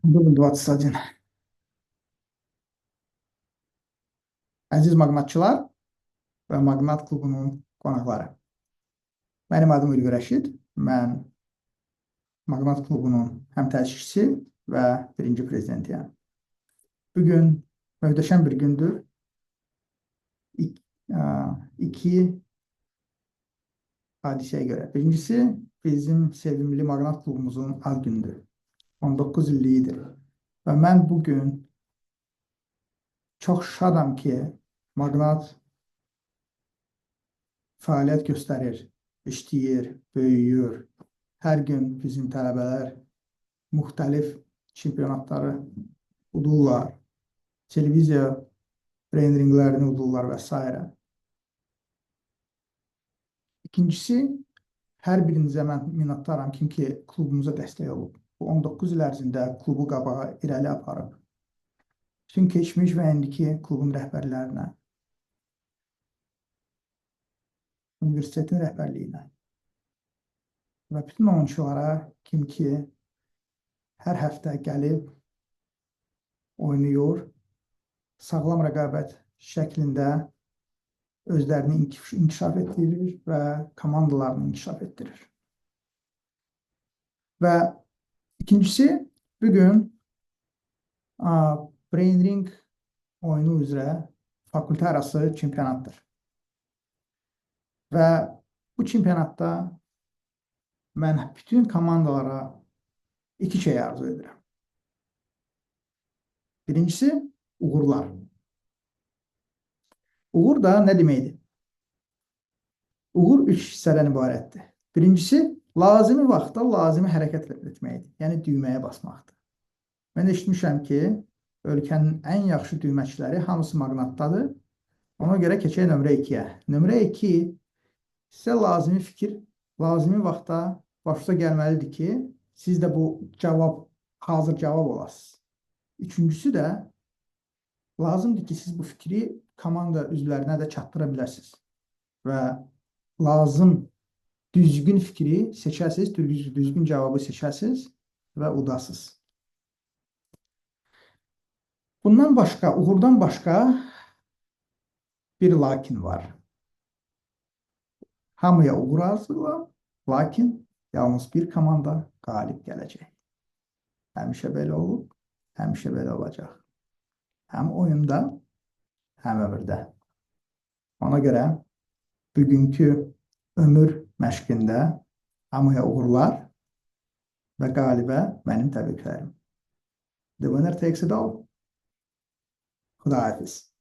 Дубль 21. Əziz maqnatçılar və Maqnat klubunun qonaqları. Mənim adım Ülvi Rəşid. Mən Maqnat klubunun həm təsisçisi və birinci prezidentiyəm. Bugün möhtəşəm bir gündür. İki hadisəyə görə. Birincisi, bizim sevimli Maqnat klubumuzun ad günüdür. 19 illiyidir. Və mən bugün çox şadam ki, Maqnat fəaliyyət göstərir, işləyir, böyüyür. Hər gün bizim tələbələr müxtəlif çempionatları udurlar, televiziya brandinglərini udurlar və s. İkincisi, hər birinizə mən minnətdaram kim ki klubumuza dəstək olub. Bu 19 il ərzində klubu qabağa irəli aparıb. Bütün keçmiş və indiki klubun rəhbərlərinə, universitetin rəhbərliyinə və bütün oyunçulara kim ki hər həftə gəlib oynayır, sağlam rəqabət şəklində özlərini inkişaf etdirir və komandalarını inkişaf etdirir. Və ikincisi, bugün Brain Ring oyunu üzrə fakültə arası çempionatdır. Və bu çempionatda mən bütün komandalara iki şey arzu edirəm. Birincisi, uğurlar. Uğur da nə deməkdir? Uğur üç hissədən ibarətdir. Birincisi, lazımi vaxtda lazımi hərəkət etməkdir. Yəni düyməyə basmaqdır. Mən eşitmişəm ki, ölkənin ən yaxşı düyməçiləri hamısı Maqnatdadır. Ona görə keçək nömrə 2-yə. Nömrə 2, sizə lazımi fikir, lazımi vaxtda başınıza gəlməlidir ki, siz də bu cavab, hazır cavab olasınız. Üçüncüsü də lazımdır ki, siz bu fikri komanda üzvlərinə də çatdıra biləsiniz. Və lazım düzgün fikri seçəsiniz, düzgün cavabı seçəsiniz və udasınız. Bundan başqa, uğurdan başqa bir lakin var. Hamıya uğur arzulayıram, lakin yalnız bir komanda qalib gələcək. Həmişə belə olub, həmişə belə olacaq. Həm oyunda, həm ömürdə. Ona görə bugünkü ömür məşqində hamıya uğurlar və qalibə mənim təbriklərim. The winner takes it all. Xudahafiz.